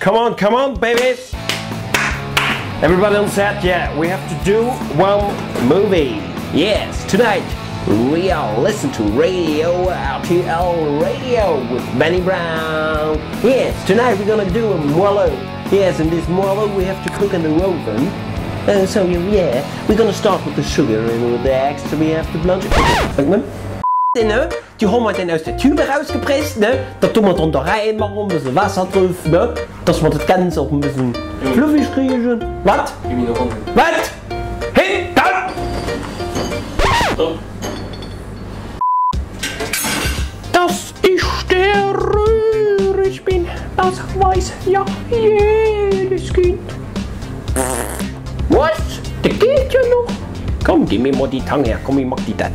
Come on, come on, babies! Everybody on set, yeah, we have to do one movie. Yes, tonight we are listen to Radio RTL Radio with Benny Brown. Yes, tonight we're gonna do a moelleux. Yes, and this moelleux we have to cook in the oven. Uh, so yeah, we're gonna start with the sugar and with the eggs, so we have to blanch it. Ne? Déi hu mer dann aus der Tube erausgepresst, ne? Dat doe mer dann da räin, maache mer e bësse Waasser druf, ne? Dass mer dat Ganzt och e bëssen fluffig kriegen. Wat? Wat? Hin, dann! Dass ich der Röhrig bin, das weiß ja jedes Kind. Was? Dat geet jo noch! Komm, gi mir mol déi Tang her, komm, ich mag déi dat.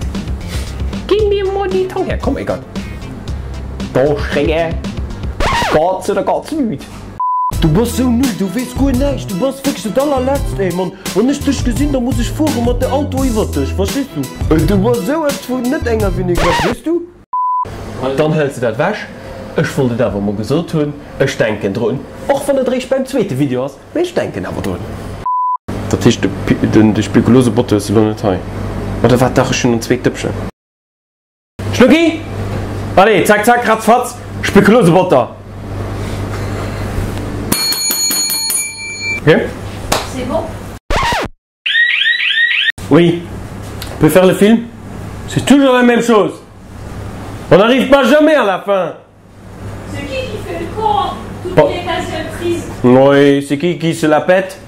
Gi mir mol déi Tang her, komm, Eggert. Do schrénge Geht's oder geht's nüt? Du bass sou null, du weess guer näischt, du bass wierklech dat allerletzt, ey Mann, wann ech dech gesinn, da muss ech fuere mat de Auto iwwert dech, verstees du? Du bass sou eppes vun net enger Vinaigrette, weess du? Dann hëls de dat wech. Ech wollt et awer mol gesot hunn, ech denken drun, och wann et eréischt beim zweete Video ass, mee ech denken awer drun. Dat heescht de Spekulosebotter hues de lo net hei, oder wat? Dach, ech hunn en zweet Dëppchen. Schnucki! Allez, zack zack, ratzfatz, Spekulosebotter! Ok? C'est bon? Oui, on peut faire le film? C'est toujours la même chose! On n'arrive pas jamais à la fin! C'est qui qui fait le con toutes les 15e prises? Oui, c'est qui qui se la pète?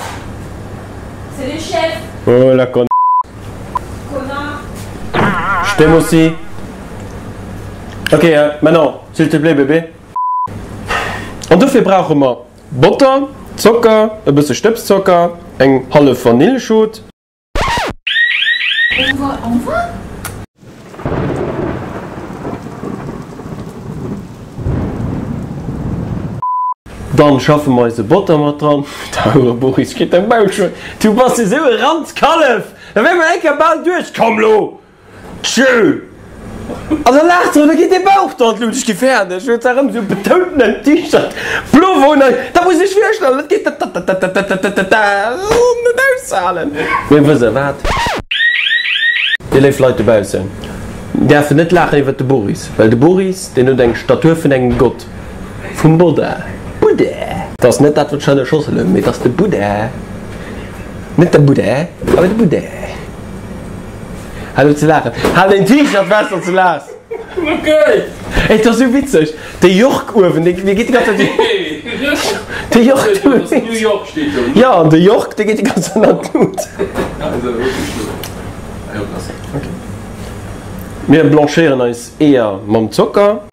C'est les chefs! Oh la con. Connard! Je t'aime aussi! Ok, maintenant, s'il te plaît bébé. An dofir brauche mer Botter, Zocker, e bësse Stëbszocker, eng hallef Vanillschot. On va, on va. Dann schaffe mer eise Botter mat dran. D'Aure Boris kritt de Maulschuer. Du bass esou e Ranzkallef! Da wäre mer eng Kéier bal duerch. Komm lo! Tschö! An da laacht se an da geet dee Bauch do an d'Lut. Ech gi fäerdeg. Huet se erëm esou betountenen T-Shirt, Pullover un. Da muss ech virstellen, dat geet tatatatatata net aushalen. Mee wësst der wat, dir léif Leit dobaussen, mir däerfen net laachen iwwert de Boris, well de Boris, deen huet eng Statur vun engem Gott, vum Buddha. Buddha! Dat ass net dat, wat ech an der Schossel hunn, mee dat ass de Buddha. Net de Buddha, awer de Buddha. Hal op ze laachen. Hal deng T-Shirt fest an ze laass. Okay. Et ass sou witzeg. De York uewen, dee geet déi ganz Zäit. De York uewen. New York steet do. Jo, an de York, dee geet déi ganz Zäit an d'Lut. Okay. Mir blanchéieren eis Eeër mam Zocker.